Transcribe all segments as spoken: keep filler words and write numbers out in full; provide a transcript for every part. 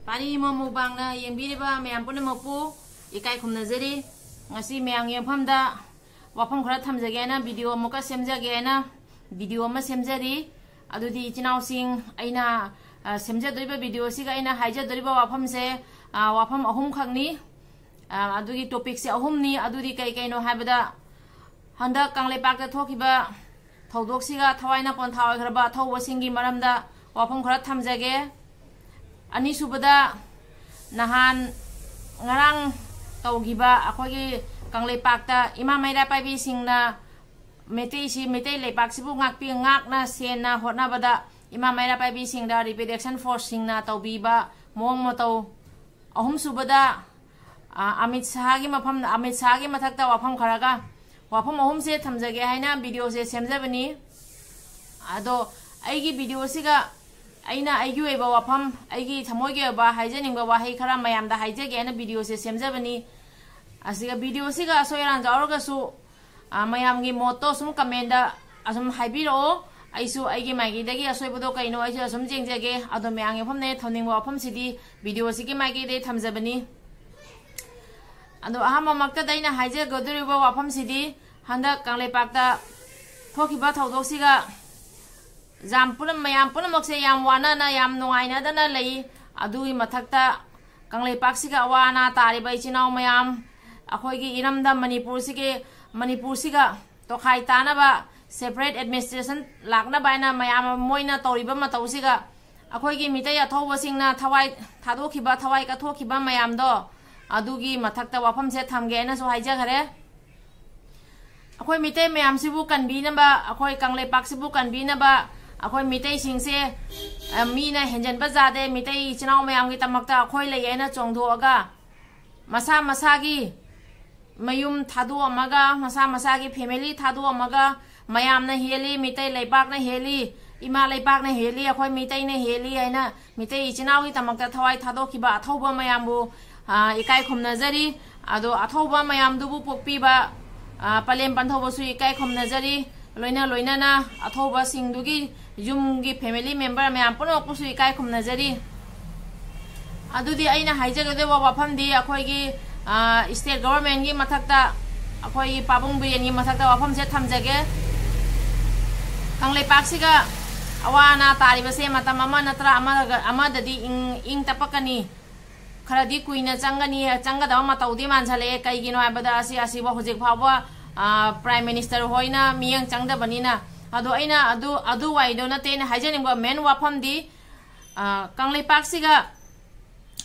ꯄꯥꯔꯤ ꯏꯃꯣ ꯃꯨꯛꯕꯥꯡꯅ ꯌꯦꯡꯕꯤꯔꯤꯕ ꯃꯌꯥꯝ ꯄꯨꯝꯅꯃꯛꯄꯨ ꯏꯀꯥꯏ ꯈꯨꯝꯅꯖꯔꯤ꯫ ꯉꯁꯤ ꯃꯌꯥꯝꯒꯤ ꯃꯐꯝꯗ ꯋꯥꯐꯝ ꯈꯔ ꯊꯝꯖꯒꯦ ꯍꯥꯏꯅ ꯚꯤꯗꯤꯑꯣ ꯑꯃꯨꯛꯀ ꯁꯦꯝꯖꯒꯦ ꯍꯥꯏꯅ ꯚꯤꯗꯤꯑꯣ ꯑꯃ ꯁꯦꯝꯖꯔꯤ꯫ ꯑꯗꯨꯗꯤ ꯏꯆꯤꯟ ꯏꯅꯥꯎꯁꯤꯡ, ꯑꯩꯅ, ꯑ, ꯁꯦꯝꯖꯗꯣꯔꯤꯕ ꯚꯤꯗꯤꯑꯣꯁꯤꯒ ꯑꯩꯅ ꯍꯥꯏꯖꯗꯣꯔꯤꯕ ꯋꯥꯐꯝꯁꯦ, ꯑ, ꯋꯥꯐꯝ ꯑꯍꯨꯝꯈꯛꯅꯤ꯫ ꯑ, ꯑꯗꯨꯒꯤ ꯇꯣꯄꯤꯛꯁꯦ ꯑꯍꯨꯝꯅꯤ꯫ ꯑꯗꯨꯗꯤ ꯀꯩ ꯀꯩꯅꯣ ꯍꯥꯏꯕꯗ, ꯍꯟꯗꯛ ꯀꯪꯂꯩꯄꯥꯛꯇ ꯊꯣꯛꯈꯤꯕ ꯊꯧꯗꯣꯛꯁꯤꯒ ꯊꯋꯥꯏꯅ ꯄꯣꯟꯊꯥ ꯑꯣꯏꯈ꯭ꯔꯕ ꯑꯊꯧꯕꯁꯤꯡꯒꯤ ꯃꯔꯝꯗ ꯋꯥꯐꯝ ꯈꯔ ꯊꯝꯖꯒꯦ꯫ ꯑꯅꯤꯁꯨꯕꯗ, ꯅꯍꯥꯟ ꯉꯔꯥꯡ ꯇꯧꯈꯤꯕ ꯑꯩꯈꯣꯏꯒꯤ ꯀꯪꯂꯩꯄꯥꯛꯇ ꯏꯃꯥ ꯃꯩꯔꯥ ꯄꯥꯏꯕꯤꯁꯤꯡꯅ ꯃꯩꯇꯩꯁꯤ, ꯃꯩꯇꯩ ꯂꯩꯄꯥꯛꯁꯤꯕꯨ ꯉꯥꯛꯄꯤ, ꯉꯥꯛꯅ ꯁꯦꯟꯅ ꯍꯣꯠꯅꯕꯗ ꯏꯃꯥ ꯃꯩꯔꯥ ꯄꯥꯏꯕꯤꯁꯤꯡꯗ Rapid Action Forceꯁꯤꯡꯅ ꯇꯧꯕꯤꯕ ꯃꯑꯣꯡ ꯃꯇꯧ꯫ ꯑꯍꯨꯝꯁꯨꯕꯗ, ꯑ, ꯑꯃꯤꯠ ꯁꯍꯥꯒꯤ ꯃꯐꯝ, ꯑꯃꯤꯠ ꯁꯍꯥꯒꯤ ꯃꯊꯛꯇ ꯋꯥꯐꯝ ꯈꯔꯒ, ꯋꯥꯐꯝ ꯑꯍꯨꯝꯁꯦ ꯊꯝꯖꯒꯦ ꯍꯥꯏꯅ ꯚꯤꯗꯤꯑꯣꯁꯦ ꯁꯦꯝꯖꯕꯅꯤ꯫ ꯑꯗꯣ ꯑꯩꯒꯤ ꯚꯤꯗꯤꯑꯣꯁꯤꯒ ꯑꯩꯅ ꯑꯩꯒꯤ ꯑꯣꯏꯕ ꯋꯥꯐꯝ, ꯑꯩꯒꯤ ꯊꯃꯣꯏꯒꯤ ꯑꯣꯏꯕ ꯍꯥꯏꯖꯅꯤꯡꯕ ꯋꯥꯍꯩ ꯈꯔ ꯃꯌꯥꯝꯗ ꯍꯥꯏꯖꯒꯦ ꯍꯥꯏꯅ ꯚꯤꯗꯤꯑꯣꯁꯦ ꯁꯦꯝꯖꯕꯅꯤ꯫ ꯑꯁꯤꯒ ꯚꯤꯗꯤꯑꯣꯁꯤꯒ ꯑꯁꯣꯏ ꯑꯔꯥꯟ ꯌꯥꯎꯔꯒꯁꯨ, ꯑ, ꯃꯌꯥꯝꯒꯤ ꯃꯣꯠꯇꯣ ꯁꯨꯝ ꯀꯃꯦꯟꯗ ꯑꯁꯨꯝ ꯍꯥꯏꯕꯤꯔꯛꯑꯣ꯫ ꯑꯩꯁꯨ ꯑꯩꯒꯤ ꯃꯥꯏꯀꯩꯗꯒꯤ ꯑꯁꯣꯏꯕꯗꯣ ꯀꯩꯅꯣ ꯑꯩꯁꯨ ꯑꯁꯨꯝ ꯌꯦꯡꯖꯒꯦ꯫ ꯑꯗꯣ ꯃꯌꯥꯝꯒꯤ ꯃꯐꯝꯗ ꯊꯝꯅꯤꯡꯕ ꯋꯥꯐꯝꯁꯤꯗꯤ ꯚꯤꯗꯤꯑꯣꯁꯤꯒꯤ ꯃꯥꯏꯀꯩꯗꯒꯤ ꯊꯝꯖꯕꯅꯤ꯫ ꯑꯗꯣ ꯑꯍꯥꯟꯕꯃꯛꯇꯗ ꯑꯩꯅ ꯍꯥꯏꯖꯒꯗꯧꯔꯤꯕ ꯋꯥꯐꯝꯁꯤꯗꯤ, ꯍꯟꯗꯛ ꯀꯪꯂꯩꯄꯥꯛꯇ ꯊꯣꯛꯈꯤꯕ ꯊꯧꯗꯣꯛꯁꯤꯒ ꯌꯥꯝ ꯄꯨꯝꯅ-, ꯃꯌꯥꯝ ꯄꯨꯝꯅꯃꯛꯁꯦ ꯌꯥꯝ ꯋꯥꯅꯅ, ꯌꯥꯝ ꯅꯨꯡꯉꯥꯏꯅꯗꯅ ꯂꯩ꯫ ꯑꯗꯨꯒꯤ ꯃꯊꯛꯇ ꯀꯪꯂꯩꯄꯥꯛꯁꯤꯒ ꯑꯋꯥ ꯑꯅꯥ ꯇꯥꯔꯤꯕ ꯏꯆꯤꯟ ꯏꯅꯥꯎ ꯃꯌꯥꯝ, ꯑꯩꯈꯣꯏꯒꯤ ꯏꯔꯝꯗꯝ ꯃꯅꯤꯄꯨꯔꯁꯤꯒꯤ, ꯃꯅꯤꯄꯨꯔꯁꯤꯒ ꯇꯣꯈꯥꯏ ꯇꯥꯅꯕ, separate administration ꯂꯥꯛꯅꯕ ꯍꯥꯏꯅ ꯃꯌꯥꯝ ꯃꯣꯏꯅ ꯇꯧꯔꯤꯕ ꯃꯇꯧꯁꯤꯒ, ꯑꯩꯈꯣꯏꯒꯤ ꯃꯤꯇꯩ ꯑꯊꯧꯕꯁꯤꯡꯅ ꯊꯋꯥꯏ ꯊꯥꯗꯣꯛꯈꯤꯕ, ꯊꯋꯥꯏ ꯀꯠꯊꯣꯛꯈꯤꯕ ꯃꯌꯥꯝꯗꯣ, ꯑꯗꯨꯒꯤ ꯃꯊꯛꯇ ꯋꯥꯐꯝꯁꯦ ꯊꯝꯒꯦ ꯍꯥꯏꯅꯁꯨ ꯍꯥꯏꯖꯈꯔꯦ꯫ ꯑꯩꯈꯣꯏ ꯃꯤꯇꯩ ꯃꯌꯥꯝꯁꯤꯕꯨ ꯀꯟꯕꯤꯅꯕ, ꯑꯩꯈꯣꯏ ꯀꯪꯂꯩꯄꯥꯛꯁꯤꯕꯨ ꯀꯟꯕꯤꯅꯕ, ꯑꯩꯈꯣꯏ ꯃꯤꯇꯩꯁꯤꯡꯁꯦ, ꯑ, ꯃꯤꯅ ꯍꯦꯟꯖꯟꯕ ꯌꯥꯗꯦ꯫ ꯃꯤꯇꯩ ꯏꯆꯤꯟ ꯏꯅꯥꯎ ꯃꯌꯥꯝꯒꯤꯗꯃꯛꯇ ꯑꯩꯈꯣꯏ ꯂꯩ ꯍꯥꯏꯅ ꯆꯣꯡꯊꯣꯛꯑꯒ, ꯃꯁꯥ ꯃꯁꯥꯒꯤ ꯃꯌꯨꯝ ꯊꯥꯗꯣꯛꯑꯝꯃꯒ, ꯃꯁꯥ ꯃꯁꯥꯒꯤ family ꯊꯥꯗꯣꯛꯑꯝꯃꯒ, ꯃꯌꯥꯝꯅ ꯍꯦꯜꯂꯤ, ꯃꯤꯇꯩ ꯂꯩꯄꯥꯛꯅ ꯍꯦꯜꯂꯤ, ꯏꯃꯥ ꯂꯩꯄꯥꯛꯅ ꯍꯦꯜꯂꯤ, ꯑꯩꯈꯣꯏ ꯃꯤꯇꯩꯅ ꯍꯦꯜꯂꯤ ꯍꯥꯏꯅ ꯃꯤꯇꯩ ꯏꯆꯤꯟ ꯏꯅꯥꯎꯒꯤꯗꯃꯛꯇ ꯊꯋꯥꯏ ꯊꯥꯗꯣꯛꯈꯤꯕ ꯑꯊꯧꯕ ꯃꯌꯥꯝꯕꯨ, ꯑ, ꯏꯀꯥꯏ ꯈꯨꯝꯅꯖꯔꯤ꯫ ꯑꯗꯣ ꯑꯊꯧꯕ ꯃꯌꯥꯝꯗꯨꯕꯨ ꯄꯣꯛꯄꯤꯕ, ꯑ, ꯄꯂꯦꯝ ꯄꯟꯊꯧꯕꯁꯨ ꯏꯀꯥꯏ ꯈꯨꯝꯅꯖꯔꯤ꯫ ꯂꯣꯏꯅ ꯂꯣꯏꯅꯅ ꯑꯊꯧꯕꯁꯤꯡꯗꯨꯒꯤ ꯌꯨꯝꯒꯤ family member ꯃꯌꯥꯝ ꯄꯨꯝꯅꯃꯛꯄꯨꯁꯨ ꯏꯀꯥꯏ ꯈꯨꯝꯅꯖꯔꯤ꯫ ꯑꯗꯨꯗꯤ ꯑꯩꯅ ꯍꯥꯏꯖꯒꯗꯧꯕ ꯋꯥꯐꯝꯗꯤ ꯑꯩꯈꯣꯏꯒꯤ, ꯑ, state government ꯀꯤ ꯃꯊꯛꯇ, ꯑꯩꯈꯣꯏꯒꯤ ꯄꯥꯕꯨꯡ ꯕꯤꯔꯦꯟꯒꯤ ꯃꯊꯛꯇ ꯋꯥꯐꯝꯁꯦ ꯊꯝꯖꯒꯦ꯫ ꯀꯪꯂꯩꯄꯥꯛꯁꯤꯒ ꯑꯋꯥ ꯑꯅꯥ ꯇꯥꯔꯤꯕꯁꯦ ꯃꯇꯝ ꯑꯃ ꯅꯠꯇ꯭ꯔ ꯑꯃꯒ, ꯑꯃꯗꯗꯤ ꯏꯪ, ꯏꯪ ꯇꯞꯄꯛꯀꯅꯤ꯫ ꯈꯔꯗꯤ ꯀꯨꯏꯅ ꯆꯪꯒꯅꯤ, ꯆꯪꯒꯗꯕ ꯃꯇꯧꯗꯤ ꯃꯥꯟꯁꯜꯂꯛꯑꯦ꯫ ꯀꯩꯒꯤꯅꯣ ꯍꯥꯏꯕꯗ ꯑꯁꯤ, ꯑꯁꯤꯕꯨ ꯍꯧꯖꯤꯛ ꯐꯥꯎꯕ, ꯑ, Prime Minister ꯍꯣꯏꯅ ꯃꯤꯠꯌꯦꯡ ꯆꯪꯗꯕꯅꯤꯅ꯫ ꯑꯗꯣ ꯑꯩꯅ ꯑꯗꯨ, ꯑꯗꯨ ꯋꯥꯔꯤꯗꯣ ꯅꯠꯇꯦ꯫ ꯑꯩꯅ ꯍꯥꯏꯖꯅꯤꯡꯕ main ꯋꯥꯐꯝꯗꯤ, ꯑ, ꯀꯪꯂꯩꯄꯥꯛꯁꯤꯒ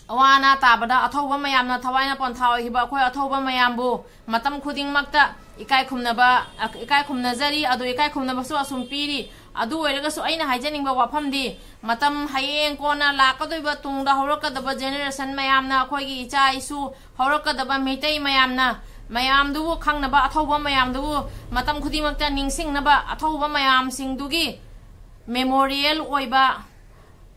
ꯑꯋꯥ ꯑꯅꯥ ꯇꯥꯕꯗ ꯑꯊꯧꯕ ꯃꯌꯥꯝꯅ ꯊꯋꯥꯏꯅ ꯄꯣꯟꯊꯥ ꯑꯣꯏꯈꯤꯕ ꯑꯩꯈꯣꯏ ꯑꯊꯧꯕ ꯃꯌꯥꯝꯕꯨ ꯃꯇꯝ ꯈꯨꯗꯤꯡꯃꯛꯇ ꯏꯀꯥꯏ ꯈꯨꯝꯅꯕ, ꯏꯀꯥꯏ ꯈꯨꯝꯅꯖꯔꯤ꯫ ꯑꯗꯨ ꯏꯀꯥꯏ ꯈꯨꯝꯅꯕꯁꯨ ꯑꯁꯨꯝ ꯄꯤꯔꯤ꯫ ꯑꯗꯨ ꯑꯣꯏꯔꯒꯁꯨ ꯑꯩꯅ ꯍꯥꯏꯖꯅꯤꯡꯕ ꯋꯥꯐꯝꯗꯤ, ꯃꯇꯝ ꯍꯌꯦꯡ ꯀꯣꯟꯅ ꯂꯥꯛꯀꯗꯣꯏꯕ ꯇꯨꯡꯗ ꯍꯧꯔꯛꯀꯗꯕ generation ꯃꯌꯥꯝꯅ, ꯑꯩꯈꯣꯏꯒꯤ ꯏꯆꯥ ꯏꯁꯨ ꯍꯧꯔꯛꯀꯗꯕ ꯃꯤꯇꯩ ꯃꯌꯥꯝꯅ, ꯃꯌꯥꯝꯗꯨꯕꯨ ꯈꯪꯅꯕ, ꯑꯊꯧꯕ ꯃꯌꯥꯝꯗꯨꯕꯨ ꯃꯇꯝ ꯈꯨꯗꯤꯡꯃꯛꯇ ꯅꯤꯡꯁꯤꯡꯅꯕ, ꯑꯊꯧꯕ ꯃꯌꯥꯝꯁꯤꯡꯗꯨꯒꯤ memorial ꯑꯣꯏꯕ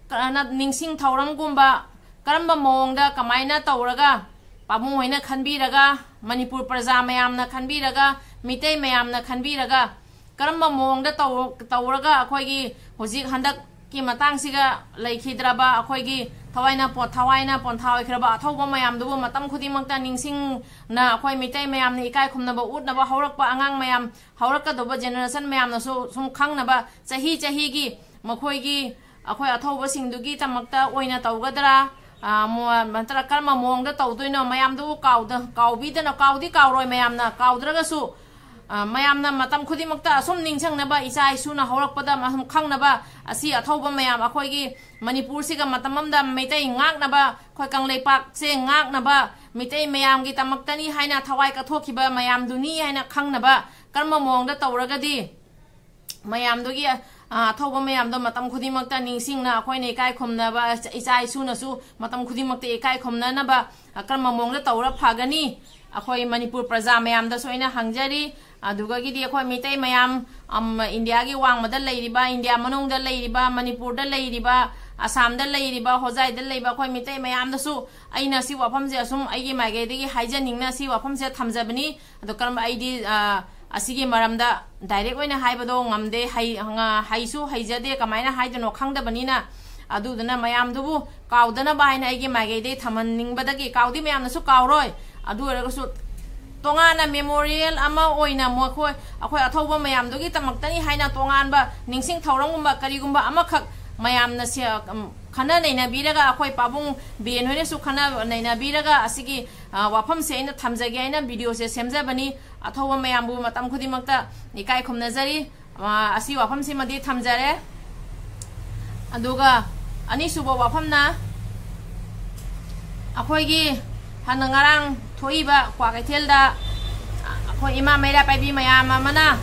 ꯀ-, ꯅ-, ꯅꯤꯡꯁꯤꯡ ꯊꯧꯔꯝꯒꯨꯝꯕ ꯀꯔꯝꯕ ꯃꯑꯣꯡꯗ ꯀꯃꯥꯏꯅ ꯇꯧꯔꯒ ꯄꯥꯕꯨꯡ ꯍꯣꯏꯅ ꯈꯟꯕꯤꯔꯒ, ꯃꯅꯤꯄꯨꯔ ꯄ꯭ꯔꯖꯥ ꯃꯌꯥꯝꯅ ꯈꯟꯕꯤꯔꯒ, ꯃꯤꯇꯩ ꯃꯌꯥꯝꯅ ꯈꯟꯕꯤꯔꯒ, ꯀꯔꯝꯕ ꯃꯑꯣꯡꯗ ꯇꯧ-, ꯇꯧꯔꯒ ꯑꯩꯈꯣꯏꯒꯤ ꯍꯧꯖꯤꯛ ꯍꯟꯗꯛꯀꯤ ꯃꯇꯥꯡꯁꯤꯒ ꯂꯩꯈꯤꯗ꯭ꯔꯕ ꯑꯩꯈꯣꯏꯒꯤ ꯊꯋꯥꯏꯅ ꯄꯣ-, ꯊꯋꯥꯏꯅ ꯄꯣꯟꯊꯥ ꯑꯣꯏꯈ꯭ꯔꯕ ꯑꯊꯧꯕ ꯃꯌꯥꯝꯗꯨꯕꯨ ꯃꯇꯝ ꯈꯨꯗꯤꯡꯃꯛꯇ ꯅꯤꯡꯁꯤꯡꯅ ꯑꯩꯈꯣꯏ ꯃꯤꯇꯩ ꯃꯌꯥꯝꯅ ꯏꯀꯥꯏ ꯈꯨꯝꯅꯕ ꯎꯠꯅꯕ ꯍꯧꯔꯛꯄ ꯑꯉꯥꯡ ꯃꯌꯥꯝ, ꯍꯧꯔꯛꯀꯗꯧꯕ generation ꯃꯌꯥꯝꯅꯁꯨ ꯁꯨꯝ ꯈꯪꯅꯕ ꯆꯍꯤ ꯆꯍꯤꯒꯤ ꯃꯈꯣꯏꯒꯤ ꯑꯩꯈꯣꯏ ꯑꯊꯧꯕꯁꯤꯡꯗꯨꯒꯤꯗꯃꯛꯇ ꯑꯣꯏꯅ ꯇꯧꯒꯗ꯭ꯔꯥ? ꯑ, ꯃꯣ-, ꯅꯠꯇ꯭ꯔꯒ ꯀꯔꯝꯕ ꯃꯑꯣꯡꯗ ꯇꯧꯗꯣꯏꯅꯣ? ꯃꯌꯥꯝꯗꯨꯕꯨ ꯀꯥꯎꯗ-, ꯀꯥꯎꯕꯤꯗꯅ, ꯀꯥꯎꯗꯤ ꯀꯥꯎꯔꯣꯏ ꯃꯌꯥꯝꯅ, ꯀꯥꯎꯗ꯭ꯔꯒꯁꯨ, ꯑ, ꯃꯌꯥꯝꯅ ꯃꯇꯝ ꯈꯨꯗꯤꯡꯃꯛꯇ ꯑꯁꯨꯝ ꯅꯤꯡꯁꯤꯡꯅꯕ, ꯏꯆꯥ ꯏꯁꯨꯅ ꯍꯧꯔꯛꯄꯗ ꯑꯁꯨꯝ ꯈꯪꯅꯕ, ꯑꯁꯤ ꯑꯊꯧꯕ ꯃꯌꯥꯝ ꯑꯩꯈꯣꯏꯒꯤ ꯃꯅꯤꯄꯨꯔꯁꯤꯒ ꯃꯇꯝ ꯑꯃꯗ ꯃꯩꯇꯩ ꯉꯥꯛꯅꯕ, ꯑꯩꯈꯣꯏ ꯀꯪꯂꯩꯄꯥꯛꯁꯦ ꯉꯥꯛꯅꯕ, ꯃꯤꯇꯩ ꯃꯌꯥꯝꯒꯤꯗꯃꯛꯇꯅꯤ ꯍꯥꯏꯅ ꯊꯋꯥꯏ ꯀꯠꯊꯣꯛꯈꯤꯕ ꯃꯌꯥꯝꯗꯨꯅꯤ ꯍꯥꯏꯅ ꯈꯪꯅꯕ, ꯀꯔꯝꯕ ꯃꯑꯣꯡꯗ ꯇꯧꯔꯒꯗꯤ ꯃꯌꯥꯝꯗꯨꯒꯤ, ꯑ, ꯑꯊꯧꯕ ꯃꯌꯥꯝꯗꯣ ꯃꯇꯝ ꯈꯨꯗꯤꯡꯃꯛꯇ ꯅꯤꯡꯁꯤꯡꯅ ꯑꯩꯈꯣꯏꯅ ꯏꯀꯥꯏ ꯈꯨꯝꯅꯕ, ꯏꯆꯥ ꯏꯁꯨꯅꯁꯨ ꯃꯇꯝ ꯈꯨꯗꯤꯡꯃꯛꯇ ꯏꯀꯥꯏ ꯈꯨꯝꯅꯅꯕ, ꯑ, ꯀꯔꯝꯕ ꯃꯑꯣꯡꯗ ꯇꯧꯔ ꯐꯒꯅꯤ? ꯑꯩꯈꯣꯏ ꯃꯅꯤꯄꯨꯔ ꯄ꯭ꯔꯖꯥ ꯃꯌꯥꯝꯗꯁꯨ ꯑꯩꯅ ꯍꯪꯖꯔꯤ꯫ ꯑꯗꯨꯗꯒꯤꯗꯤ ꯑꯩꯈꯣꯏ ꯃꯤꯇꯩ ꯃꯌꯥꯝ, ꯑꯝ, ꯏꯟꯗꯤꯌꯥꯒꯤ ꯋꯥꯡꯃꯗ ꯂꯩꯔꯤꯕ, ꯏꯟꯗꯤꯌꯥ ꯃꯅꯨꯡꯗ ꯂꯩꯔꯤꯕ, ꯃꯅꯤꯄꯨꯔꯗ ꯂꯩꯔꯤꯕ, ꯑꯁꯥꯝꯗ ꯂꯩꯔꯤꯕ, ꯍꯣꯖꯥꯏꯗ ꯂꯩꯕ ꯑꯩꯈꯣꯏ ꯃꯤꯇꯩ ꯃꯌꯥꯝꯗꯁꯨ ꯑꯩꯅ ꯁꯤ ꯋꯥꯐꯝꯁꯦ ꯑꯁꯨꯝ ꯑꯩꯒꯤ ꯃꯥꯏꯀꯩꯗꯒꯤ ꯍꯥꯏꯖꯅꯤꯡꯅ ꯁꯤ ꯋꯥꯐꯝꯁꯦ ꯊꯝꯖꯕꯅꯤ꯫ ꯑꯗꯣ ꯀꯔꯝꯕ, ꯑꯩꯗꯤ, ꯑ, ꯑꯁꯤꯒꯤ ꯃꯔꯝꯗ direct ꯑꯣꯏꯅ ꯍꯥꯏꯕꯗꯣ ꯉꯝꯗꯦ, ꯍꯩ-, ꯉ-, ꯍꯩꯁꯨ ꯍꯩꯖꯗꯦ, ꯀꯃꯥꯏꯅ ꯍꯥꯏꯗꯣꯏꯅꯣ ꯈꯪꯗꯕꯅꯤꯅ꯫ ꯑꯗꯨꯗꯨꯅ ꯃꯌꯥꯝꯗꯨꯕꯨ ꯀꯥꯎꯗꯅꯕ ꯍꯥꯏꯅ ꯑꯩꯒꯤ ꯃꯥꯏꯀꯩꯗꯒꯤ ꯊꯝꯍꯟꯅꯤꯡꯕꯗꯒꯤ, ꯀꯥꯎꯗꯤ ꯃꯌꯥꯝꯅꯁꯨ ꯀꯥꯎꯔꯣꯏ, ꯑꯗꯨ ꯑꯣꯏꯔꯒꯁꯨ ꯇꯣꯉꯥꯟꯅ memorial ꯑꯃ ꯑꯣꯏꯅ ꯃꯈꯣꯏ, ꯑꯩꯈꯣꯏ ꯑꯊꯧꯕ ꯃꯌꯥꯝꯗꯨꯒꯤꯗꯃꯛꯇꯅꯤ ꯍꯥꯏꯅ ꯇꯣꯉꯥꯟꯕ ꯅꯤꯡꯁꯤꯡ ꯊꯧꯔꯝꯒꯨꯝꯕ ꯀꯔꯤꯒꯨꯝꯕ ꯑꯃꯈꯛ ꯃꯌꯥꯝꯅ ꯁꯦ-, ꯎꯝ, ꯈꯟꯅ ꯅꯩꯅꯕꯤꯔꯒ, ꯑꯩꯈꯣꯏ ꯄꯥꯕꯨꯡ ꯕꯦꯟ ꯍꯣꯏꯅꯁꯨ ꯈꯟꯅ ꯅꯩꯅꯕꯤꯔꯒ, ꯑꯁꯤꯒꯤ, ꯑ, ꯋꯥꯐꯝꯁꯦ ꯑꯩꯅ ꯊꯝꯖꯒꯦ ꯍꯥꯏꯅ video ꯁꯦ ꯁꯦꯝꯖꯕꯅꯤ꯫ ꯑꯊꯧꯕ ꯃꯌꯥꯝꯕꯨ ꯃꯇꯝ ꯈꯨꯗꯤꯡꯃꯛꯇ ꯏꯀꯥꯏ ꯈꯨꯝꯅꯖꯔꯤ꯫ ꯑ, ꯑꯁꯤ ꯋꯥꯐꯝꯁꯤꯃꯗꯤ ꯊꯝꯖꯔꯦ꯫ ꯑꯗꯨꯒ ꯑꯅꯤꯁꯨꯕ ꯋꯥꯐꯝꯅ, ꯑꯩꯈꯣꯏꯒꯤ ꯍꯟꯅ ꯉꯔꯥꯡ ꯊꯣꯛꯏꯕ ꯀ꯭ꯋꯥꯀꯩꯊꯦꯜꯗ ꯑꯩꯈꯣꯏ ꯏꯃꯥ ꯃꯩꯔꯥ ꯄꯥꯏꯕꯤ ꯃꯌꯥꯝ ꯑꯃꯅ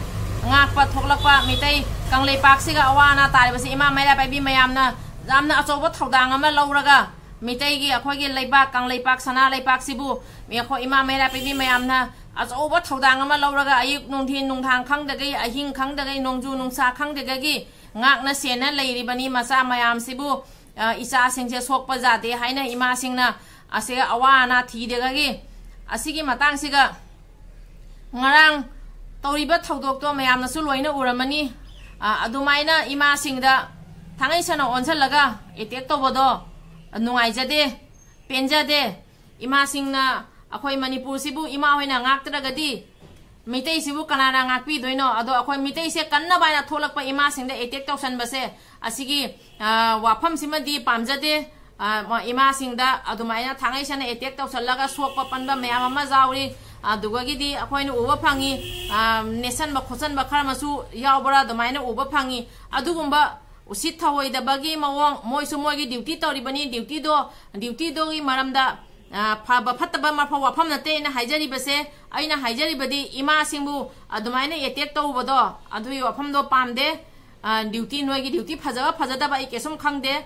ꯉꯥꯛꯄ ꯊꯣꯛꯂꯛꯄ ꯃꯤꯇꯩ ꯀꯪꯂꯩꯄꯥꯛꯁꯤꯒ ꯑꯋꯥ ꯑꯅꯥ ꯇꯥꯔꯤꯕꯁꯤ ꯏꯃꯥ ꯃꯩꯔꯥ ꯄꯥꯏꯕꯤ ꯃꯌꯥꯝꯅ ꯌꯥꯝꯅ ꯑꯆꯧꯕ ꯊꯧꯗꯥꯡ ꯑꯃ ꯂꯧꯔꯒ, ꯃꯤꯇꯩꯒꯤ ꯑꯩꯈꯣꯏꯒꯤ ꯂꯩꯕꯥꯛ ꯀꯪꯂꯩꯄꯥꯛ ꯁꯅꯥ ꯂꯩꯄꯥꯛꯁꯤꯕꯨ ꯑꯩꯈꯣꯏ ꯏꯃꯥ ꯃꯩꯔꯥ ꯄꯥꯏꯕꯤ ꯃꯌꯥꯝꯅ ꯑꯆꯧꯕ ꯊꯧꯗꯥꯡ ꯑꯃ ꯂꯧꯔꯒ ꯑꯌꯨꯛ ꯅꯨꯡꯊꯤꯟ ꯅꯨꯡꯗꯥꯡ ꯈꯪꯗꯒꯩ, ꯑꯍꯤꯡ ꯈꯪꯗꯒꯩ, ꯅꯣꯡꯖꯨ ꯅꯨꯡꯁꯥ ꯈꯪꯗꯒꯒꯤ ꯉꯥꯛꯅ ꯁꯦꯟꯅ ꯂꯩꯔꯤꯕꯅꯤ ꯃꯆꯥ ꯃꯌꯥꯝꯁꯤꯕꯨ꯫ ꯑ, ꯏꯆꯥꯁꯤꯡꯁꯦ ꯁꯣꯛꯄ ꯌꯥꯗꯦ ꯍꯥꯏꯅ ꯏꯃꯥꯁꯤꯡꯅ ꯑꯁꯤꯒ ꯑꯋꯥ ꯑꯅꯥ ꯊꯤꯗꯒꯒꯤ, ꯑꯁꯤꯒꯤ ꯃꯇꯥꯡꯁꯤꯒ ꯉꯔꯥꯡ ꯇꯧꯔꯤꯕ ꯊꯧꯗꯣꯛꯇꯣ ꯃꯌꯥꯝꯅꯁꯨ ꯂꯣꯏꯅ ꯎꯔꯝꯃꯅꯤ꯫ ꯑ, ꯑꯗꯨꯃꯥꯏꯅ ꯏꯃꯥꯁꯤꯡꯗ ꯊꯥꯡꯒꯩ ꯁꯦꯡꯅ ꯑꯣꯟꯁꯤꯜꯂꯒ attack ꯇꯧꯕꯗꯣ ꯅꯨꯡꯉꯥꯏꯖꯗꯦ, ꯄꯦꯟꯖꯗꯦ꯫ ꯏꯃꯥꯁꯤꯡꯅ, ꯑꯩꯈꯣꯏ ꯃꯅꯤꯄꯨꯔꯁꯤꯕꯨ ꯏꯃꯥ ꯍꯣꯏꯅ ꯉꯥꯛꯇ꯭ꯔꯒꯗꯤ ꯃꯤꯇꯩꯁꯤꯕꯨ ꯀꯅꯥꯅ ꯉꯥꯛꯄꯤꯗꯣꯏꯅꯣ? ꯑꯗꯣ ꯑꯩꯈꯣꯏ ꯃꯤꯇꯩꯁꯦ ꯀꯟꯅꯕ ꯍꯥꯏꯅ ꯊꯣꯛꯂꯛꯄ ꯏꯃꯥꯁꯤꯡꯗ attack ꯇꯧꯁꯟꯕꯁꯦ, ꯑꯁꯤꯒꯤ, ꯑ, ꯋꯥꯐꯝꯁꯤꯃꯗꯤ ꯄꯥꯝꯖꯗꯦ꯫ ꯑ, ꯃ-, ꯏꯃꯥꯁꯤꯡꯗ ꯑꯗꯨꯃꯥꯏꯅ ꯊꯥꯡꯒꯩ ꯁꯦꯡꯅ attack ꯇꯧꯁꯜꯂꯒ ꯁꯣꯛꯄ ꯄꯟꯕ ꯃꯌꯥꯝ ꯑꯃ ꯌꯥꯎꯔꯤ꯫ ꯑꯗꯨꯒꯒꯤꯗꯤ ꯑꯩꯈꯣꯏꯅ ꯎꯕ ꯐꯪꯉꯤ, ꯑ, ꯅꯦꯠꯁꯟꯕ ꯈꯣꯠꯆꯟꯕ ꯈꯔ ꯑꯃꯁꯨ ꯌꯥꯎꯕ꯭ꯔꯥ ꯑꯗꯨꯃꯥꯏꯅ ꯎꯕ ꯐꯪꯉꯤ꯫ ꯑꯗꯨꯒꯨꯝꯕ ꯎꯁꯤꯠ ꯊꯑꯣꯏꯗꯕꯒꯤ ꯃꯑꯣꯡ, ꯃꯣꯏꯁꯨ ꯃꯣꯏꯒꯤ duty ꯇꯧꯔꯤꯕꯅꯤ, duty ꯗꯣ, duty ꯗꯣꯒꯤ ꯃꯔꯝꯗ, ꯑ, ꯐꯕ ꯐꯠꯇꯕ ꯃꯐꯝ, ꯋꯥꯐꯝ ꯅꯠꯇꯦ ꯑꯩꯅ ꯍꯥꯏꯖꯔꯤꯕꯁꯦ꯫ ꯑꯩꯅ ꯍꯥꯏꯖꯔꯤꯕꯗꯤ ꯏꯃꯥꯁꯤꯡꯕꯨ ꯑꯗꯨꯃꯥꯏꯅ attack ꯇꯧꯕꯗꯣ, ꯑꯗꯨꯒꯤ ꯋꯥꯐꯝꯗꯣ ꯄꯥꯝꯗꯦ꯫ ꯑ, duty, ꯅꯣꯏꯒꯤ duty ꯐꯖꯕ ꯐꯖꯗꯕ ꯑꯩ ꯀꯩꯁꯨꯝ ꯈꯪꯗꯦ꯫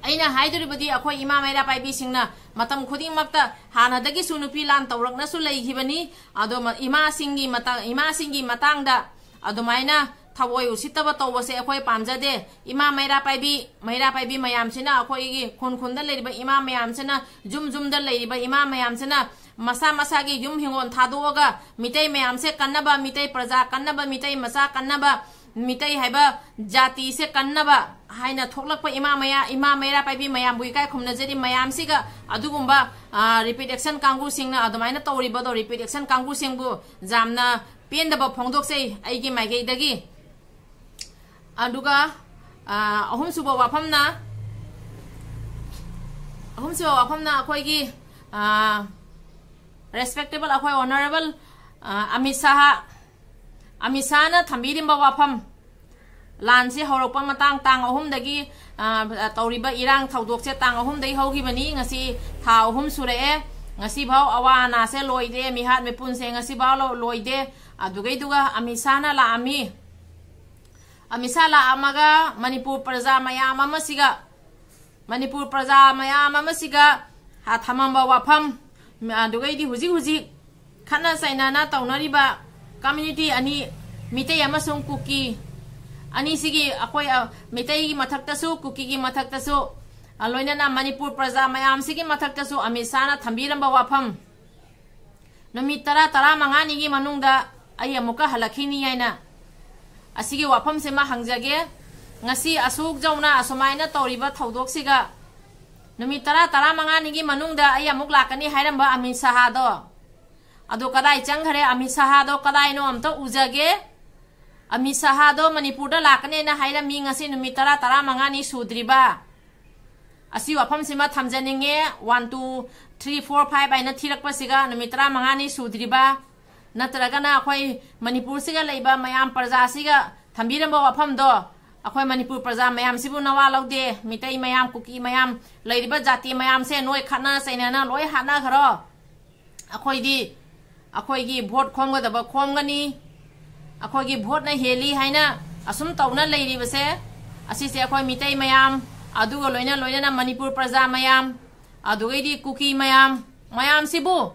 ꯑꯩꯅ ꯍꯥꯏꯗꯣꯔꯤꯕꯗꯤ ꯑꯩꯈꯣꯏ ꯏꯃꯥ ꯃꯩꯔꯥ ꯄꯥꯏꯕꯤꯁꯤꯡꯅ ꯃꯇꯝ ꯈꯨꯗꯤꯡꯃꯛꯇ ꯍꯥꯟꯅꯗꯒꯤꯁꯨ ꯅꯨꯄꯤ ꯂꯥꯟ ꯇꯧꯔꯛꯅꯁꯨ ꯂꯩꯈꯤꯕꯅꯤ꯫ ꯑꯗꯣ ꯃ-, ꯏꯃꯥꯁꯤꯡꯒꯤ ꯃꯇꯥ-, ꯏꯃꯥꯁꯤꯡꯒꯤ ꯃꯇꯥꯡꯗ ꯑꯗꯨꯃꯥꯏꯅ ꯊꯑꯣꯏ ꯎꯁꯤꯠꯇꯕ ꯇꯧꯕꯁꯦ ꯑꯩꯈꯣꯏ ꯄꯥꯝꯖꯗꯦ꯫ ꯏꯃꯥ ꯃꯩꯔꯥ ꯄꯥꯏꯕꯤ, ꯃꯩꯔꯥ ꯄꯥꯏꯕꯤ ꯃꯌꯥꯝꯁꯤꯅ, ꯑꯩꯈꯣꯏꯒꯤ ꯈꯨꯟ ꯈꯨꯟꯗ ꯂꯩꯔꯤꯕ ꯏꯃꯥ ꯃꯌꯥꯝꯁꯤꯅ, ꯌꯨꯝ ꯌꯨꯝꯗ ꯂꯩꯔꯤꯕ ꯏꯃꯥ ꯃꯌꯥꯝꯁꯤꯅ ꯃꯁꯥ ꯃꯁꯥꯒꯤ ꯌꯨꯝ ꯍꯤꯡꯒꯣꯜ ꯊꯥꯗꯣꯛꯑꯒ ꯃꯤꯇꯩ ꯃꯌꯥꯝꯁꯦ ꯀꯟꯅꯕ, ꯃꯤꯇꯩ ꯄ꯭ꯔꯖꯥ ꯀꯟꯅꯕ, ꯃꯤꯇꯩ ꯃꯆꯥ ꯀꯟꯅꯕ, ꯃꯤꯇꯩ ꯍꯥꯏꯕ ꯖꯥꯇꯤꯁꯦ ꯀꯟꯅꯕ ꯍꯥꯏꯅ ꯊꯣꯛꯂꯛꯄ ꯏꯃꯥ ꯃꯌꯥ, ꯏꯃꯥ ꯃꯩꯔꯥ ꯄꯥꯏꯕꯤ ꯃꯌꯥꯝꯕꯨ ꯏꯀꯥꯏ ꯈꯨꯝꯅꯖꯔꯤ꯫ ꯃꯌꯥꯝꯁꯤꯒ ꯑꯗꯨꯒꯨꯝꯕ, ꯑ, ꯔꯤꯄꯤꯠ ꯑꯦꯛꯁꯟ ꯀꯥꯡꯕꯨꯁꯤꯡꯅ ꯑꯗꯨꯃꯥꯏꯅ ꯇꯧꯔꯤꯕꯗꯣ, ꯔꯤꯄꯤꯠ ꯑꯦꯛꯁꯟ ꯀꯥꯡꯕꯨꯁꯤꯡꯕꯨ ꯌꯥꯝꯅ ꯄꯦꯟꯗꯕ ꯐꯣꯡꯗꯣꯛꯆꯩ ꯑꯩꯒꯤ ꯃꯥꯏꯀꯩꯗꯒꯤ꯫ ꯑꯗꯨꯒ, ꯑ, ꯑꯍꯨꯝꯁꯨꯕ ꯋꯥꯐꯝꯅ, ꯑꯍꯨꯝꯁꯨꯕ ꯋꯥꯐꯝꯅ ꯑꯩꯈꯣꯏꯒꯤ, ꯑ, ꯔꯦꯁꯄꯦꯛꯇꯦꯕꯜ, ꯑꯩꯈꯣꯏ ꯑꯣꯅꯔꯦꯕꯜ, ꯑ, ꯑꯃꯤꯠ ꯁꯥꯍ, ꯑꯃꯤꯠ ꯁꯥꯍꯅ ꯊꯝꯕꯤꯔꯤꯕ ꯋꯥꯐꯝ, ꯂꯥꯟꯁꯤ ꯍꯧꯔꯛꯄ ꯃꯇꯥꯡ ꯇꯥꯡ ꯑꯍꯨꯝꯗꯒꯤ, ꯑ, ꯇꯧꯔꯤꯕ ꯏꯔꯥꯡ ꯊꯧꯗꯣꯛꯁꯦ ꯇꯥꯡ ꯑꯍꯨꯝꯗꯒꯤ ꯍꯧꯈꯤꯕꯅꯤ꯫ ꯉꯁꯤ ꯊꯥ ꯑꯍꯨꯝ ꯁꯨꯔꯛꯑꯦ꯫ ꯉꯁꯤꯐꯥꯎ ꯑꯋꯥ ꯑꯅꯥꯁꯦ ꯂꯣꯏꯗꯦ, ꯃꯤꯍꯥꯠ ꯃꯤꯄꯨꯟꯁꯦ ꯉꯁꯤꯐꯥꯎ ꯂꯣ-, ꯂꯣꯏꯗꯦ꯫ ꯑꯗꯨꯒꯩꯗꯨꯒ ꯑꯃꯤꯠ ꯁꯥꯍꯅ ꯂꯥꯛꯑꯝꯃꯤ꯫ ꯑꯃꯤꯠ ꯁꯥꯍ ꯂꯥꯛꯑꯝꯃꯒ ꯃꯅꯤꯄꯨꯔ ꯄ꯭ꯔꯖꯥ ꯃꯌꯥꯝ ꯑꯃꯁꯤꯒ, ꯃꯅꯤꯄꯨꯔ ꯄ꯭ꯔꯖꯥ ꯃꯌꯥꯝ ꯑꯃꯁꯤꯒ, ꯍꯥ, ꯊꯝꯃꯝꯕ ꯋꯥꯐꯝ, ꯑꯗꯨꯒꯩꯗꯤ ꯍꯧꯖꯤꯛ ꯍꯧꯖꯤꯛ ꯈꯠꯅ ꯆꯩꯅꯅ ꯇꯧꯅꯔꯤꯕ ꯀꯝꯃ꯭ꯌꯨꯅꯤꯇꯤ ꯑꯅꯤ, ꯃꯤꯇꯩ ꯑꯃꯁꯨꯡ ꯀꯨꯀꯤ ꯑꯅꯤꯁꯤꯒꯤ, ꯑꯩꯈꯣꯏ, ꯑ, ꯃꯤꯇꯩꯒꯤ ꯃꯊꯛꯇꯁꯨ, ꯀꯨꯀꯤꯒꯤ ꯃꯊꯛꯇꯁꯨ, ꯑ, ꯂꯣꯏꯅꯅ ꯃꯅꯤꯄꯨꯔ ꯄ꯭ꯔꯖꯥ ꯃꯌꯥꯝꯁꯤꯒꯤ ꯃꯊꯛꯇꯁꯨ ꯑꯃꯤꯠ ꯁꯥꯍꯅ ꯊꯝꯕꯤꯔꯝꯕ ꯋꯥꯐꯝ, ꯅꯨꯃꯤꯠ ꯇꯔꯥ, ꯇꯔꯥꯃꯉꯥꯅꯤꯒꯤ ꯃꯅꯨꯡꯗ ꯑꯩ ꯑꯃꯨꯛꯀ ꯍꯜꯂꯛꯈꯤꯅꯤ ꯍꯥꯏꯅ꯫ ꯑꯁꯤꯒꯤ ꯋꯥꯐꯝꯁꯤꯃ ꯍꯪꯖꯒꯦ꯫ ꯉꯁꯤ ꯑꯁꯨꯛ ꯌꯧꯅ ꯑꯁꯨꯃꯥꯏꯅ ꯇꯧꯔꯤꯕ ꯊꯧꯗꯣꯛꯁꯤꯒ, ꯅꯨꯃꯤꯠ ꯇꯔꯥ, ꯇꯔꯥꯃꯉꯥꯅꯤꯒꯤ ꯃꯅꯨꯡꯗ ꯑꯩ ꯑꯃꯨꯛ ꯂꯥꯛꯀꯅꯤ ꯍꯥꯏꯔꯝꯕ ꯑꯃꯤꯠ ꯁꯥꯍꯗꯣ, ꯑꯗꯨ ꯀꯗꯥꯏ ꯆꯪꯈ꯭ꯔꯦ? ꯑꯃꯤꯠ ꯁꯥꯍꯗꯣ ꯀꯗꯥꯏꯅꯣ ꯑꯝꯇ ꯎꯖꯒꯦ꯫ ꯑꯃꯤꯠ ꯁꯥꯍꯗꯣ ꯃꯅꯤꯄꯨꯔꯗ ꯂꯥꯛꯀꯅꯦꯅ ꯍꯥꯏꯔꯝꯃꯤ, ꯉꯁꯤ ꯅꯨꯃꯤꯠ ꯇꯔꯥ, ꯇꯔꯥꯃꯉꯥꯅꯤ ꯁꯨꯗ꯭ꯔꯤꯕ꯫ ꯑꯁꯤ ꯋꯥꯐꯝꯁꯤꯃ ꯊꯝꯖꯅꯤꯡꯉꯦ꯫ One, two, three, four, five ꯍꯥꯏꯅ ꯊꯤꯔꯛꯄꯁꯤꯒ ꯅꯨꯃꯤꯠ ꯇꯔꯥꯃꯉꯥꯅꯤ ꯁꯨꯗ꯭ꯔꯤꯕ, ꯅꯠꯇ꯭ꯔꯒꯅ ꯑꯩꯈꯣꯏ ꯃꯅꯤꯄꯨꯔꯁꯤꯒ ꯂꯩꯕ ꯃꯌꯥꯝ ꯄ꯭ꯔꯖꯥꯁꯤꯒ ꯊꯝꯕꯤꯔꯝꯕ ꯋꯥꯐꯝꯗꯣ, ꯑꯩꯈꯣꯏ ꯃꯅꯤꯄꯨꯔ ꯄ꯭ꯔꯖꯥ ꯃꯌꯥꯝꯁꯤꯕꯨ ꯅꯋꯥ ꯂꯧꯗꯦ, ꯃꯤꯇꯩ ꯃꯌꯥꯝ, ꯀꯨꯀꯤ ꯃꯌꯥꯝ, ꯂꯩꯔꯤꯕ ꯖꯥꯇꯤ ꯃꯌꯥꯝꯁꯦ ꯅꯣꯏ ꯈꯠꯅ ꯆꯩꯅꯅ ꯂꯣꯏ ꯍꯥꯠꯅꯈ꯭ꯔꯣ꯫ ꯑꯩꯈꯣꯏꯗꯤ ꯑꯩꯈꯣꯏꯒꯤ ꯚꯣꯠ ꯈꯣꯝꯒꯗꯕ ꯈꯣꯝꯒꯅꯤ, ꯑꯩꯈꯣꯏꯒꯤ ꯚꯣꯠꯅ ꯍꯦꯜꯂꯤ ꯍꯥꯏꯅ ꯑꯁꯨꯝ ꯇꯧꯅ ꯂꯩꯔꯤꯕꯁꯦ, ꯑꯁꯤꯁꯦ ꯑꯩꯈꯣꯏ ꯃꯤꯇꯩ ꯃꯌꯥꯝ, ꯑꯗꯨꯒ ꯂꯣꯏꯅ ꯂꯣꯏꯅꯅ ꯃꯅꯤꯄꯨꯔ ꯄ꯭ꯔꯖꯥ ꯃꯌꯥꯝ, ꯑꯗꯨꯒꯩꯗꯤ ꯀꯨꯀꯤ ꯃꯌꯥꯝ, ꯃꯌꯥꯝꯁꯤꯕꯨ,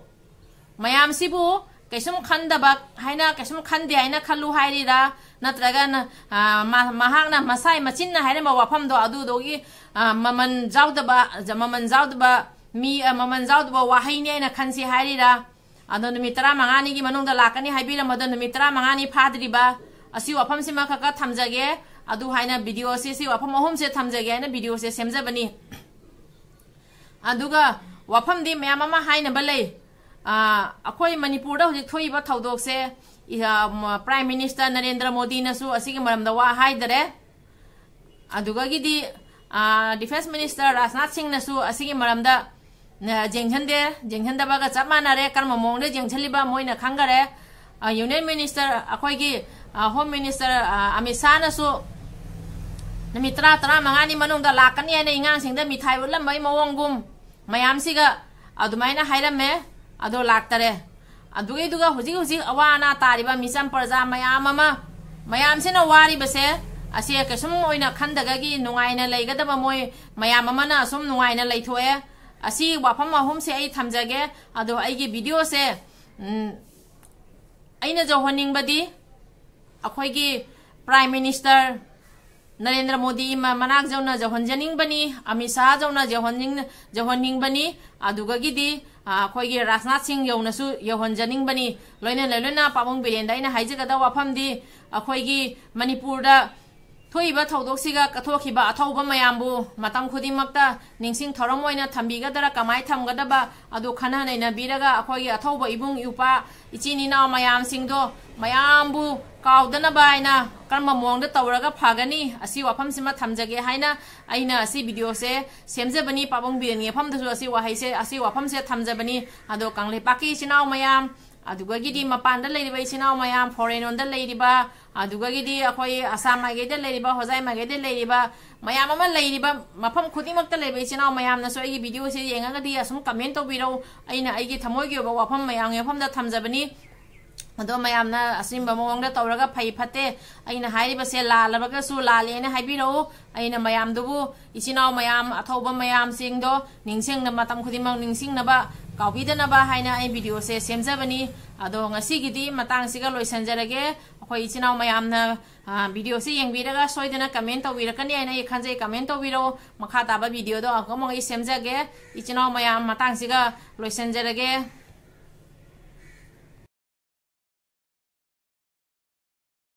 ꯃꯌꯥꯝꯁꯤꯕꯨ ꯀꯩꯁꯨꯝ ꯈꯟꯗꯕ ꯍꯥꯏꯅ, ꯀꯩꯁꯨꯝ ꯈꯟꯗꯦ ꯍꯥꯏꯅ ꯈꯜꯂꯨ ꯍꯥꯏꯔꯤꯔꯥ? ꯅꯠꯇ꯭ꯔꯒꯅ, ꯑ, ꯃ-, ꯃꯍꯥꯛꯅ ꯃꯁꯥꯏ ꯃꯆꯤꯟꯅ ꯍꯥꯏꯔꯝꯕ ꯋꯥꯐꯝꯗꯣ ꯑꯗꯨꯗꯨꯒꯤ, ꯑ, ꯃꯃꯜ ꯌꯥꯎꯗꯕ, ꯖ-, ꯃꯃꯜ ꯌꯥꯎꯗꯕ ꯃꯤ, ꯑ, ꯃꯃꯜ ꯌꯥꯎꯗꯕ ꯋꯥꯍꯩꯅꯤ ꯍꯥꯏꯅ ꯈꯟꯁꯤ ꯍꯥꯏꯔꯤꯔꯥ? ꯑꯗꯣ ꯅꯨꯃꯤꯠ ꯇꯔꯥꯃꯉꯥꯅꯤꯒꯤ ꯃꯅꯨꯡꯗ ꯂꯥꯛꯀꯅꯤ ꯍꯥꯏꯕꯤꯔꯝꯕꯗꯣ ꯅꯨꯃꯤꯠ ꯇꯔꯥꯃꯉꯥꯅꯤ ꯐꯥꯗ꯭ꯔꯤꯕ, ꯑꯁꯤ ꯋꯥꯐꯝꯁꯤꯃ ꯈꯛ ꯈꯛ ꯊꯝꯖꯒꯦ꯫ ꯑꯗꯨ ꯍꯥꯏꯅ videoꯁꯦ, ꯁꯤ ꯋꯥꯐꯝ ꯑꯍꯨꯝꯁꯦ ꯊꯝꯖꯒꯦ ꯍꯥꯏꯅ videoꯁꯦ ꯁꯦꯝꯖꯕꯅꯤ꯫ ꯑꯗꯨꯒ ꯋꯥꯐꯝꯗꯤ ꯃꯌꯥꯝ ꯑꯃ ꯍꯥꯏꯅꯕ ꯂꯩ꯫ ꯑ, ꯑꯩꯈꯣꯏ ꯃꯅꯤꯄꯨꯔꯗ ꯍꯧꯖꯤꯛ ꯊꯣꯛꯏꯕ ꯊꯧꯗꯣꯛꯁꯦ, ꯏ-, ꯑ, ꯃ-, Prime Minister ꯅꯔꯦꯟꯗ꯭ꯔ ꯃꯣꯗꯤꯅꯁꯨ ꯑꯁꯤꯒꯤ ꯃꯔꯝꯗ ꯋꯥ ꯍꯥꯏꯗꯔꯦ꯫ ꯑꯗꯨꯒꯒꯤꯗꯤ, ꯑ, Defence Minister ꯔꯥꯖꯅꯥꯊ ꯁꯤꯡꯅꯁꯨ ꯑꯁꯤꯒꯤ ꯃꯔꯝꯗ, ꯅ, ꯌꯦꯡꯁꯤꯟꯗꯦ, ꯌꯦꯡꯁꯤꯟꯗꯕꯒ ꯆꯞ ꯃꯥꯟꯅꯔꯦ꯫ ꯀꯔꯝꯕ ꯃꯑꯣꯡꯗ ꯌꯦꯡꯁꯤꯜꯂꯤꯕ ꯃꯣꯏꯅ ꯈꯪꯈꯔꯦ꯫ ꯑ, Union Minister ꯑꯩꯈꯣꯏꯒꯤ, ꯑ, Home Minister, ꯑ, ꯑꯃꯤꯠ ꯁꯥꯍꯅꯁꯨ ꯅꯨꯃꯤꯠ ꯇꯔꯥ, ꯇꯔꯥꯃꯉꯥꯅꯤ ꯃꯅꯨꯡꯗ ꯂꯥꯛꯀꯅꯤ ꯍꯥꯏꯅ ꯏꯉꯥꯡꯁꯤꯡꯗ ꯃꯤꯊꯥꯏ ꯎꯠꯂꯝꯕꯒꯤ ꯃꯑꯣꯡꯒꯨꯝ ꯃꯌꯥꯝꯁꯤꯒ ꯑꯗꯨꯃꯥꯏꯅ ꯍꯥꯏꯔꯝꯃꯦ꯫ ꯑꯗꯣ ꯂꯥꯛꯇꯔꯦ꯫ ꯑꯗꯨꯒꯤꯗꯨꯒ ꯍꯧꯖꯤꯛ ꯍꯧꯖꯤꯛ ꯑꯋꯥ ꯑꯅꯥ ꯇꯥꯔꯤꯕ ꯃꯤꯆꯝ ꯄ꯭ꯔꯖꯥ ꯃꯌꯥꯝ ꯑꯃ, ꯃꯌꯥꯝꯁꯤꯅ ꯋꯥꯔꯤꯕꯁꯦ, ꯑꯁꯦ ꯀꯩꯁꯨꯝ ꯑꯣꯏꯅ ꯈꯟꯗꯒꯒꯤ ꯅꯨꯡꯉꯥꯏꯅ ꯂꯩꯒꯗꯕ ꯃꯣꯏ ꯃꯌꯥꯝ ꯑꯃꯅ ꯑꯁꯨꯝ ꯅꯨꯡꯉꯥꯏꯅ ꯂꯩꯊꯣꯛꯑꯦ꯫ ꯑꯁꯤ ꯋꯥꯐꯝ ꯑꯍꯨꯝꯁꯦ ꯑꯩ ꯊꯝꯖꯒꯦ꯫ ꯑꯗꯣ ꯑꯩꯒꯤ videoꯁꯦ, ꯎꯝ, ꯑꯩꯅ ꯌꯧꯍꯟꯅꯤꯡꯕꯗꯤ ꯑꯩꯈꯣꯏꯒꯤ Prime Minister ꯅꯔꯦꯟꯗ꯭ꯔ ꯃꯣꯗꯤ ꯃ-, ꯃꯅꯥꯛ ꯌꯧꯅ ꯌꯧꯍꯟꯖꯅꯤꯡꯕꯅꯤ, ꯑꯃꯤꯠ ꯁꯥꯍ ꯌꯧꯅ ꯌꯧꯍꯟꯅꯤꯡ-, ꯌꯧꯍꯟꯅꯤꯡꯕꯅꯤ, ꯑꯗꯨꯒꯒꯤꯗꯤ, ꯑ, ꯑꯩꯈꯣꯏꯒꯤ ꯔꯥꯖꯅꯥꯊ ꯁꯤꯡ ꯌꯧꯅꯁꯨ ꯌꯧꯍꯟꯖꯅꯤꯡꯕꯅꯤ꯫ ꯂꯣꯏꯅ ꯂꯣꯏꯅꯅ ꯄꯥꯕꯨꯡ ꯕꯤꯔꯦꯟꯗ ꯑꯩꯅ ꯍꯥꯏꯖꯒꯗꯕ ꯋꯥꯐꯝꯗꯤ ꯑꯩꯈꯣꯏꯒꯤ ꯃꯅꯤꯄꯨꯔꯗ ꯊꯣꯛꯏꯕ ꯊꯧꯗꯣꯛꯁꯤꯒ ꯀꯠꯊꯣꯛꯈꯤꯕ ꯑꯊꯧꯕ ꯃꯌꯥꯝꯕꯨ ꯃꯇꯝ ꯈꯨꯗꯤꯡꯃꯛꯇ ꯅꯤꯡꯁꯤꯡ ꯊꯧꯔꯝ ꯑꯣꯏꯅ ꯊꯝꯕꯤꯒꯗ꯭ꯔꯥ, ꯀꯃꯥꯏꯅ ꯊꯝꯒꯗꯕ ꯑꯗꯨ ꯈꯟꯅ ꯅꯩꯅꯕꯤꯔꯒ ꯑꯩꯈꯣꯏꯒꯤ ꯑꯊꯧꯕ ꯏꯕꯨꯡ ꯏꯄ꯭ꯋꯥ ꯏꯆꯤꯟ ꯏꯅꯥꯎ ꯃꯌꯥꯝꯁꯤꯡꯗꯣ ꯃꯌꯥꯝꯕꯨ ꯀꯥꯎꯗꯅꯕ ꯍꯥꯏꯅ ꯀꯔꯝꯕ ꯃꯑꯣꯡꯗ ꯇꯧꯔꯒ ꯐꯒꯅꯤ? ꯑꯁꯤ ꯋꯥꯐꯝꯁꯤꯃ ꯊꯝꯖꯒꯦ ꯍꯥꯏꯅ ꯑꯩꯅ ꯑꯁꯤ videoꯁꯦ ꯁꯦꯝꯖꯕꯅꯤ꯫ ꯄꯥꯕꯨꯡ ꯕꯤꯔꯦꯟꯒꯤ ꯃꯐꯝꯗꯁꯨ ꯑꯁꯤ ꯋꯥꯍꯩꯁꯦ, ꯑꯁꯤ ꯋꯥꯐꯝꯁꯦ ꯊꯝꯖꯕꯅꯤ꯫ ꯑꯗꯣ ꯀꯪꯂꯩꯄꯥꯛꯀꯤ ꯏꯆꯤꯟ ꯏꯅꯥꯎ ꯃꯌꯥꯝ, ꯑꯗꯨꯒꯒꯤꯗꯤ ꯃꯄꯥꯟꯗ ꯂꯩꯔꯤꯕ ꯏꯆꯤꯟ ꯏꯅꯥꯎ ꯃꯌꯥꯝ, foreign ꯂꯣꯝꯗ ꯂꯩꯔꯤꯕ, ꯑꯗꯨꯒꯒꯤꯗꯤ ꯑꯩꯈꯣꯏ ꯑꯁꯥꯝ ꯃꯥꯏꯀꯩꯗ ꯂꯩꯔꯤꯕ, ꯍꯣꯖꯥꯏ ꯃꯥꯏꯀꯩꯗ ꯂꯩꯔꯤꯕ ꯃꯌꯥꯝ ꯑꯃ ꯂꯩꯔꯤꯕ ꯃꯐꯝ ꯈꯨꯗꯤꯡꯃꯛꯇ ꯂꯩꯕ ꯏꯆꯤꯟ ꯏꯅꯥꯎ ꯃꯌꯥꯝꯅꯁꯨ ꯑꯩꯒꯤ videoꯁꯦ ꯌꯦꯡꯉꯒꯗꯤ ꯑꯁꯨꯝ comment ꯇꯧꯕꯤꯔꯛꯎ꯫ ꯑꯩꯅ ꯑꯩꯒꯤ ꯊꯃꯣꯏꯒꯤ ꯑꯣꯏꯕ ꯋꯥꯐꯝ ꯃꯌꯥꯝꯒꯤ ꯃꯐꯝꯗ ꯊꯝꯖꯕꯅꯤ꯫ ꯑꯗꯣ ꯃꯌꯥꯝꯅ ꯑꯆꯨꯝꯕ ꯃꯑꯣꯡꯗ ꯇꯧꯔꯒ ꯐꯩ ꯐꯠꯇꯦ, ꯑꯩꯅ ꯍꯥꯏꯔꯤꯕꯁꯦ ꯂꯥꯜꯂꯕꯒꯁꯨ ꯂꯥꯜꯂꯦꯅ ꯍꯥꯏꯕꯤꯔꯛꯎ꯫ ꯑꯩꯅ ꯃꯌꯥꯝꯗꯨꯕꯨ, ꯏꯆꯤꯟ ꯏꯅꯥꯎ ꯃꯌꯥꯝ, ꯑꯊꯧꯕ ꯃꯌꯥꯝꯁꯤꯡꯗꯣ ꯅꯤꯡꯁꯤꯡꯅ, ꯃꯇꯝ ꯈꯨꯗꯤꯡꯃꯛ ꯅꯤꯡꯁꯤꯡꯅꯕ, ꯀꯥꯎꯕꯤꯗꯅꯕ ꯍꯥꯏꯅ ꯑꯩ videoꯁꯦ ꯁꯦꯝꯖꯕꯅꯤ꯫ ꯑꯗꯣ ꯉꯁꯤꯒꯤꯗꯤ ꯃꯇꯥꯡꯁꯤꯒ ꯂꯣꯏꯁꯤꯟꯖꯔꯒꯦ꯫ ꯑꯩꯈꯣꯏ ꯏꯆꯤꯟ ꯏꯅꯥꯎ ꯃꯌꯥꯝꯅ, ꯑ, videoꯁꯦ ꯌꯦꯡꯕꯤꯔꯒ ꯁꯣꯏꯗꯅ comment ꯇꯧꯕꯤꯔꯛꯀꯅꯤ ꯍꯥꯏꯅ ꯑꯩ ꯈꯟꯖꯩ꯫ Comment ꯇꯧꯕꯤꯔꯛꯎ꯫ ꯃꯈꯥ ꯇꯥꯕ videoꯗꯣ ꯑꯃꯨꯛ ꯑꯃꯨꯛ ꯑꯩ ꯁꯦꯝꯖꯒꯦ꯫ ꯏꯆꯤꯟ ꯏꯅꯥꯎ ꯃꯌꯥꯝ, ꯃꯇꯥꯡꯁꯤꯒ ꯂꯣꯏꯁꯤꯟꯖꯔꯒꯦ꯫